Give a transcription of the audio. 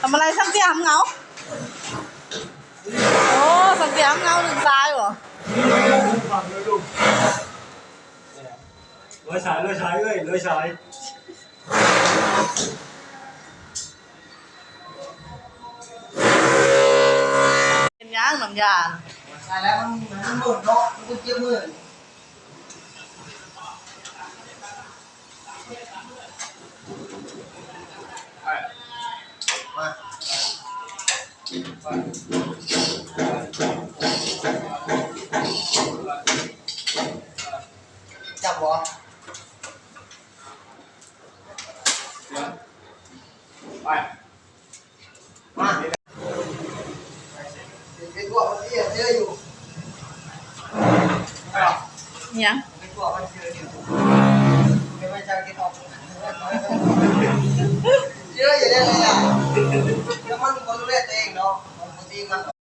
ທຳອະໄລ ຊ່າງເຕ້ຍຫຳເຫງົາ? ໂອ້ ຊ່າງເຕ້ຍຫຳເຫງົາ ດຶງສາຍບໍ? ລອຍສາຍ ລອຍສາຍເອີຍ ລອຍສາຍ. ເປັນຫຍັງນ້ຳຢາ? ຕາຍແລ້ວ ມັນ ມັນມືດເນາະ ມັນເຈັບມືດ. ມາ ຈັບບໍ່? ໄປ ມາ ເປັນພວກມັນເຊື່ອຢູ່ ຫຍັງ? ເປັນພວກມັນເຊື່ອຢູ່ ເປັນວ່າເຈົ້າເຮັດອອກ ເຊື່ອຢູ່ແລ້ວລະ ແຕ່ມັນບໍ່ດູແລຕົວເອງເນາະ ບາງທີມັນ